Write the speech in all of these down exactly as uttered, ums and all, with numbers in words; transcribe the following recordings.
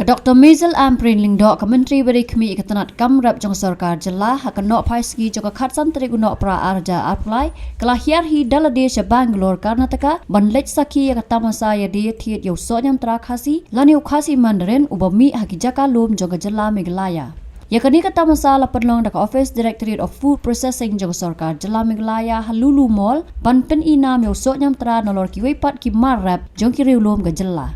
Doctor Maisel Ampareen Lyngdoh, ka Myntri ba dei khmih ïa ka tnat kam rep jong ka sorkar jylla, ha ka nohphai sngi jong ka khatsan tarik u Nohprah arhajar arphew lai, ka la hiar hi da lade sha Bangalore, Karnataka, ban leit sakhi ïa ka tamasa ïadie thied ïa u sohñiamtra Khasi lane u Khasi Mandarin uba mih ha ki jaka lum jong ka jylla Meghalaya. Ïa kane ka tamasa la pynlong da ka Office Directorate of Food Processing jong ka sorkar jylla Meghalaya ha Lulu Mall, ban pyni nam ïa u sohñiamtra nalor kiwei pat ki mar rep jong ki riewlum ka jylla.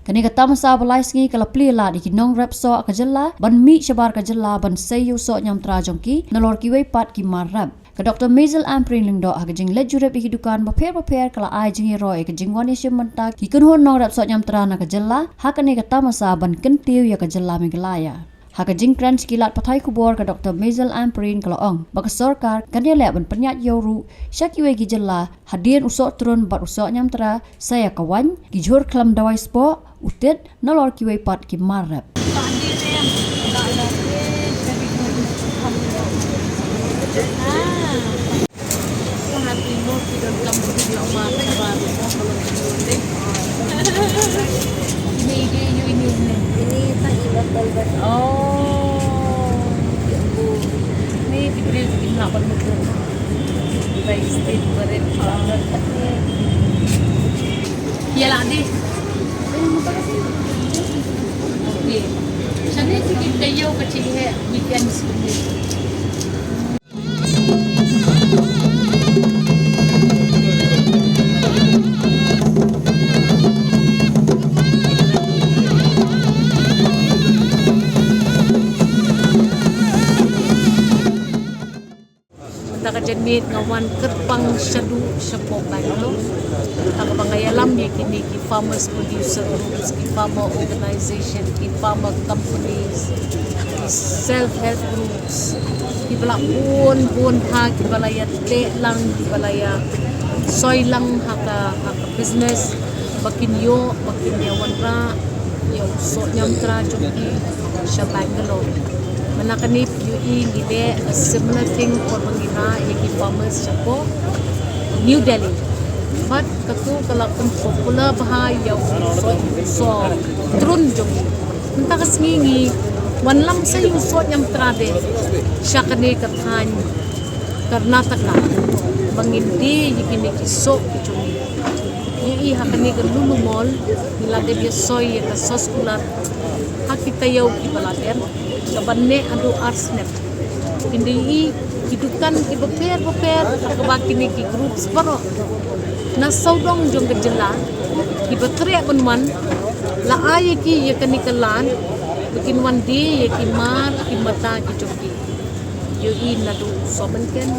Kane ka tamasa ba lai sngi ka la plie lad ïa ki nongrep soh ka jylla ban mih shabar ka jylla ban sei ïa u sohñiamtra jong ki nalor kiwei pat ki mar rep. Ka Doctor Maisel Ampareen Lyngdoh, ha ka jingleit jurip ïa ki dukan bapher bapher, ka la ai jingïaroh ïa ka jingwan ïashim bynta ki kynhun nongrep sohñiamtra na ka jylla ha kane ka tamasa ban kyntiew ïa ka jylla Meghalaya. Ha ka jingkren sha ki lad pathai khubor, ka Doctor Maisel Ampareen ka la ong ba ka sorkar kan ïaleh ban pynïaid ïew ruh sha kiwei ki jylla hadien u sohtrun bad u sohñiamtra, sa ïa ka waiñ, ki jhur khlem dawai spoh, u tit, nalor kiwei pat ki mar rep. Ini, ini, ini, ini. Ini tak ilat balbat. Oh. Ini diberi inak balbat. Baik, state barit. Ïa lah deh. Okay. Shane ki taïew ka chi he weekends ni. Mynta ka janmiet nga wan kyrpang shaduh shapoh Bangalore. Kata kaba nga ïalam ïa kine ki farmers producer groups, ki farmer organization, ki farmer companies, ki self help groups, kiba la bun bun ha, kiba la ïateh lang, kiba la ïasoi lang ha ka, ha ka business, ba kin ïoh, ba kin ïa wanrah ïa u sohñiamtra jong ki sha Bangalore. Mynta kane phi ïohi ngi leh a similar thing por ba ngi rah ïa ki farmers shapoh New Delhi. Bad kato ka la pynpopular bha ïa u soh, sohtrun jong ngi. Mynta ka sngi ngi wanlam sa ïa u sohñiamtra de sha kane ka thaiñ Karnataka ba ngin die ïa kine ki soh ki jong ngi. Ïohi ha kane ka Lulu Mall ngi la dep ïasoi ïa ka sauce cooler ha ki taïew kiba la dep, kaba neh haduh ar snem. Phin da ïohi ki dukan kiba pher bapher ha kaba kine ki groups baroh na sawdong jong ka jylla kiba treh ban wan, la ai ïa ki ïa kane ka lad ba kin wan die ïa ki mar ki mata ki jong ki. Ïohi naduh u sohmynken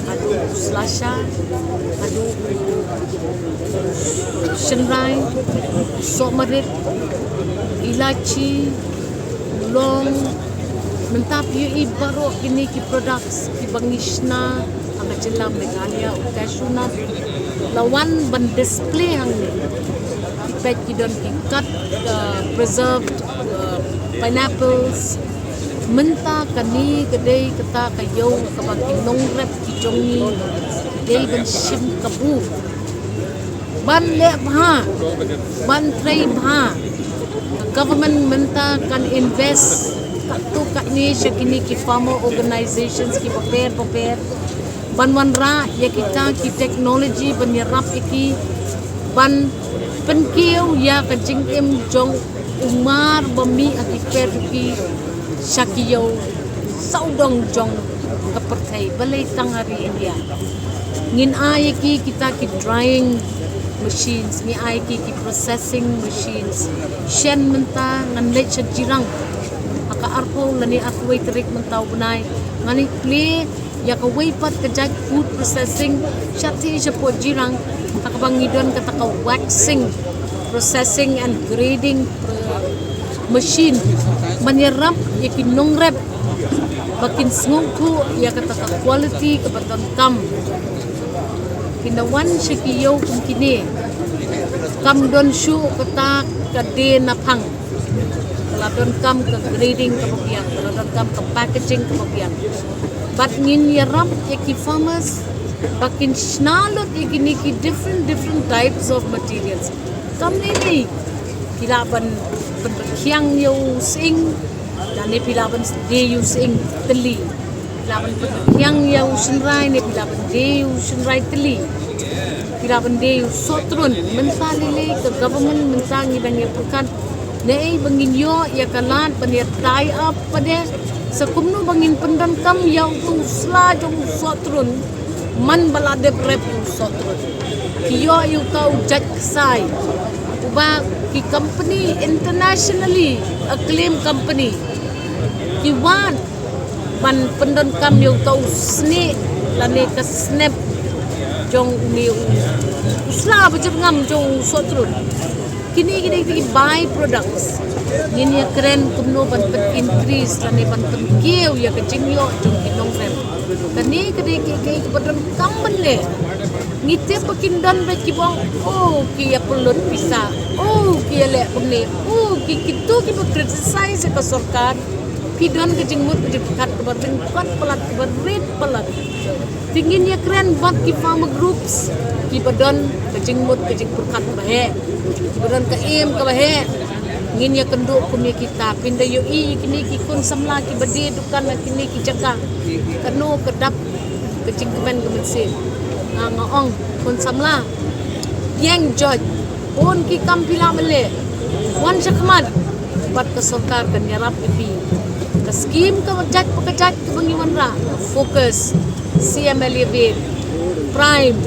haduh u slasha, haduh u shynrai, u sohmarit, ilachi, u long. Mynta phi ïohi baroh kine ki products kiba ngi shna ha ka jylla Meghalaya, u cashew nut la wan ban display hangne. Peit ki don ki cut, uh, preserved, uh, pineapples. Mynta kane ka dei kata ka ïew kaba ki nongrep ki jong ngi dei ban shim kabu, ban leh bha, ban trei bha. Government mynta kan invest katto katne sha kine ki farmer organizations kiba pher bapher ban wanrah ïa kita ki technology ban ïarap ïa ki ban pynkiew ïa ka jingim jong u mar ba mih ha ki kper jong ki sha ki ïew sawdong jong ka pyrthei, balei tang ha ri India. Ngin ai ïa ki kita ki drying machines, ngi ai ïa ki ki processing machines. Shen mynta ngan leit sha Jirang ha ka arphew lane arphew wei tarik mynta u bnai, ngan ïa plie ïa kawei pat ka jait food processing shatei shapoh Jirang, ha kaba ngi don kata ka waxing, processing and grading, uh, machine ban ïarap ïa ki nongrep ba kin sngewthuh ïa kata ka quality kaba donkam. Kin da wan sha ki ïew kum kine, kam don shuh kata ka die naphang. Ka la donkam ka grading kaba biang, ka la donkam ka packaging kaba biang. Bad ngin ïarap ïa ki farmers ba kin shna lut ïa kine ki different, different types of materials. Kam ne ne Phi lah ban pynrkhiang ïa u sying, lane phi lah ban die ïa u sying tylli. Phi lah ban pynrkhiang ïa u shynrai, ne phi lah ban die ïa u shynrai tylli. Phi lah ban die ïa u sohtrun. Mynta lei lei ka government mynta ngi dang ïa pyrkhat ne ei ba ngin ïoh ïa ka lad ban ïa tie up pat de. Sa kumno ba ngin pyndonkam ïa uto u sla jong u sohtrun. Man ba la dep rep ïa u sohtrun. Ki ïoh ïa uta u jait ksai. Uba ki company internationally acclaimed company. Ki wad ban pyndonkam ïa uta u snieh lane ka snep jong une u, u sla ba jyrngam jong u sohtrun. Kine kine ki by products. Ngin ïa kren kumno ban pyn increase lane ban pynkiew ïa ka jingïoh jong ki nongrep. Kane ka dei ki ki ki ba donkam ban leh. Ngi tip ba kin don ba ki bong, oh ki ïa pynlut pisa, oh ki ïa leh kumne, oh ki kito ki ba criticize ïa ka sorkar. Ki don ka jingmut ka jingpyrkhat ka ba rit palat, ka ba rit palat. Te ngin ïa kren bad ki farmer groups ki ba don ka jingmut ka jingpyrkhat ba heh, ki ba don ka im ka ba heh. Ngin ïa kynduh kum ïa kita, phin da ïohi ïa kine ki khun samla ki ba die dukan ha kine ki jaka. Kano ka dap ka jingkmen ka mynsiem. Nga nga ong khun samla, ïeng joit. Bun ki kam phi lah ban leh. Wan shakhmat. Bad ka sorkar kan ïarap ïa phi. Ka skim ka jait pa ka jait ka ba ngi wanrah. Focus, C M L A Wave, Prime,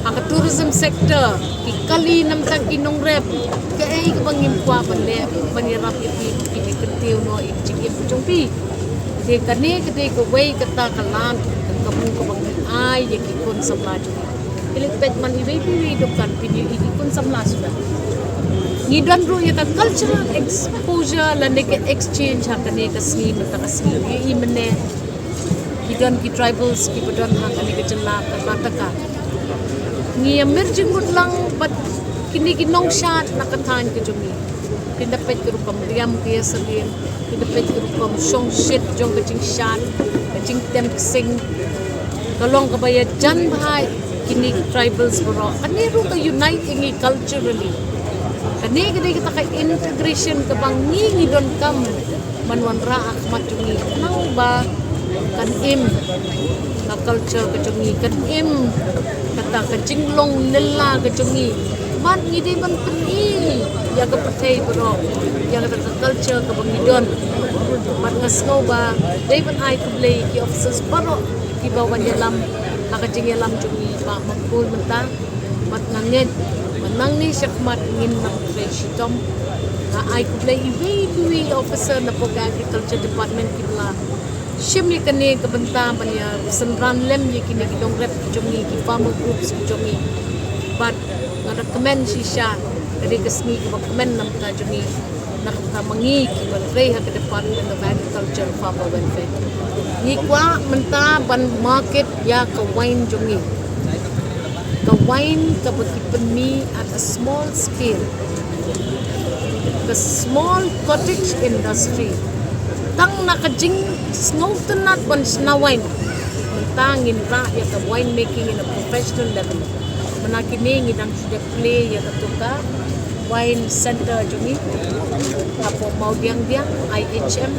ha ka tourism sector, ki kali namar ki nongrep. Kaei ka ba ngim kwah ban leh ban ïarap ïa phi, phi kyntiew noh ïa ka jingim jong phi. Te kane ka dei kawei kata ka lad ka mut ka ba ngi ai ïa ki khun samla jong ngi. Ki leh peit man iwei pa iwei dukan phin ïohi ki khun samla suda. Ngi don ruh ïa ka cultural exposure lane ka exchange ha kane ka sngi mynta ka sngi. Ïohi mynne ki don ki tribals ki ba don ha kane ka jylla Karnataka. Ngi ïa mir jingmut lang bad kine ki nongshad na ka thaiñ ka jong ngi. Phin da peit ka rukom riam ka ïasyriem, phin da peit ka rukom shongshit jong ka jingshad, ka jingtem ksing. Ka long ka ba ïajan bha ïa kine ki tribals baroh. Kane ruh ka unite ïa ngi culturally. Kane ka dei kata ka integration ka ba ngi ngi donkam ban wanrah ha khmat jong ngi. Nang ba kan im ka culture ka jong ngi, kan im kata ka jinglong lylla ka jong ngi. Bad ngi dei ban pyni ïa ka pyrthei baroh ïa kata ka culture ka ba ngi don. Bad nga sngew ba dei ban ai khublei ki officers baroh ki ba wan ïalam ha ka jingïalam jong ngi ba Mangkul mynta. Bad nga ngeit ba nangne shakhmat ngin nang trei shitom. Nga ai khublei iwei pa iwei officer na ka Agriculture Department ki ba la shim ïa kane ka bynta ban ïa synran lem ïa kine ki nongrep ki jong ngi, ki farmer groups ki jong ngi. Bad nga da kmen shisha, ka dei ka sngi ka ba kmen na ka bynta jong ngi, na ka bynta ma ngi ki ba trei ha ka Department of Agriculture Farmer Welfare. Ngi kwah mynta ban market ïa ka wine jong ngi. Ka wine ka ba ki pynmih at a small scale. Ka small cottage industry. Tang na ka jingsngewtynnat ban shna wine. Mynta ngin rah ïa ka wine making in a professional level. Mynta kine ngi dang shu dep plie ïa katu ka wine center jong ngi hapoh Mawdiangdiang, I H M.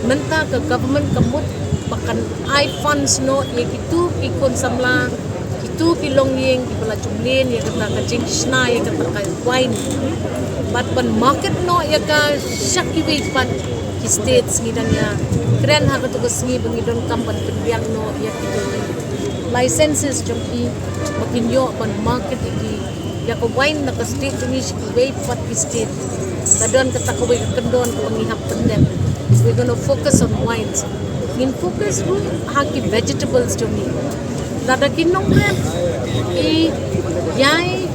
Mynta ka government ka mut ba kan ai funds noh ïa kitu ki khun samla, kitu ki longïing ki ba la jumlien ïa kata ka jingshna ïa kata ka wine. Bad ban market noh ïa ka sha kiwei pat ki states. Ngi dang ïa kren ha katu ka sngi ba ngi donkam ban pynbiang noh ïa kitu ki licenses jong ki ba kin ïoh ban market ïa ki ïa ka wine na ka state jong ngi sha kiwei pat ki state. Ka don kata kawei ka kyndon ka ba ngi hap pyndep. We're gonna focus on wines. Ngin focus ruh ha ki vegetables jong ngi. Lada ki nongrep ki ïai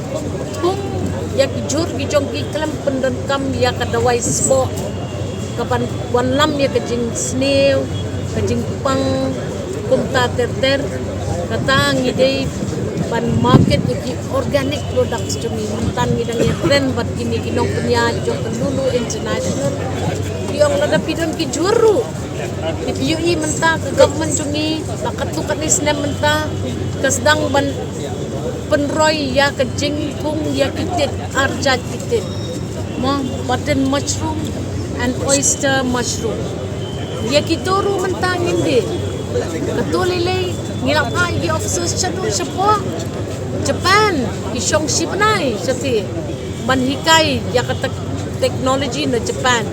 pung ïa ki jhur ki jong ki khlem pyndonkam ïa ka dawai sboh ka ban wanlam ïa ka jingsniew, ka jingpang, kumta ter ter. Kata ngi dei ban market ïa ki organic products jong ngi. Mynta ngi dang ïa kren bad kine ki nongpynïaid jong ka Lulu International. Ki ong lada phi don ki jhur ruh, phi ïohi mynta ka government jong ngi, la katto katne snem mynta ka sdang ban pynroi ïa ka jingpung ïa ki tit, ar jait ki tit. Mo, button mushroom and oyster mushroom. Ïa kito ruh mynta ngin die. Kato lei lei ngi la phah ïa ki officers shaduh shapoh Japan, ki shong shi bnai shathie ban hikai ïa ka tek-, technology na Japan.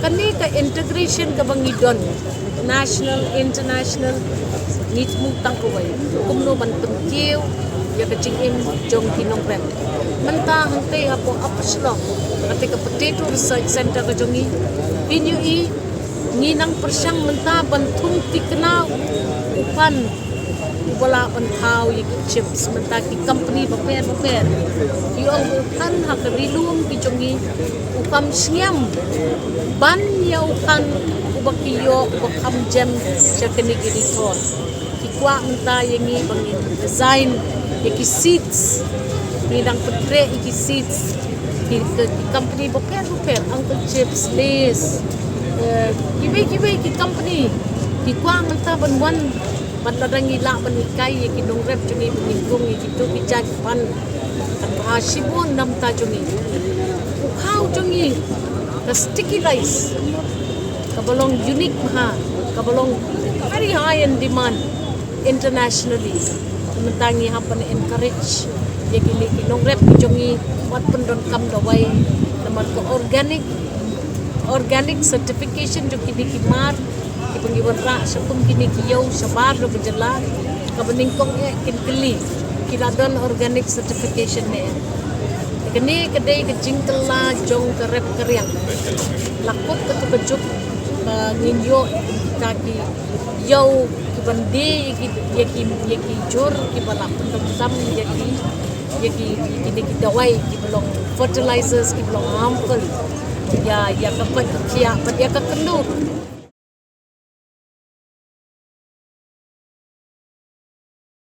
Kane ka integration kaba ngi don, national, international, ngi thmu tang kawei, kumno ban pynkiew ïa ka jingim jong ki nongrep. Mynta hangtei hapoh Upper Shillong, kata ka Potato Research Center ka jong ngi, pynïohi, ngi nang pyrshang mynta ban thung thikna u pan uba lah ban thaw ïa ki chips. Mynta ki company bapher bapher ki ong u pan ha ka ri lum ki jong ngi u kham shngiam ban ïa u pan uba ki ïoh uba kham jem sha kine ki ri thor. Ki kwah mynta ïa ngi ba ngin design ïa ki seeds, ngi dang pyntrei ïa ki seeds, ki, ki, ki company bapher bapher, Uncle Chips, Lays, eh, kiwei kiwei ki company ki kwah mynta ban wan, bad lada ngi lah ban hikai ïa ki nongrep jong ngi ba ngin thung ïa kito ki jait pan, kan bha shibun na bynta jong ngi. U khaw jong ngi, ka sticky rice, kaba long unique bha, kaba long very high in demand internationally. Mynta ngi hap ban encourage ïa kine ki nongrep ki jong ngi wat pyndonkam dawai, namar ka organic, organic certification jong kine ki mar kiba ngi wanrah sha kum kine ki ïew shabar jong ka jylla, kaba nyngkong eh kin kylli, ki la don organic certification ne em? Kane ka dei ka jingkylla jong ka rep ka riang. La kut ka, ka juk ba ngin ïoh kita ki ïew kiban die ïa ki, ïa ki, ïa ki jhur kiba la pyndonkam ïa ki, ïa ki, ïa kine ki dawai kiba long fertilizers kiba long harmful ïa, ïa ka koit ka khiah bad ïa ka kynduh.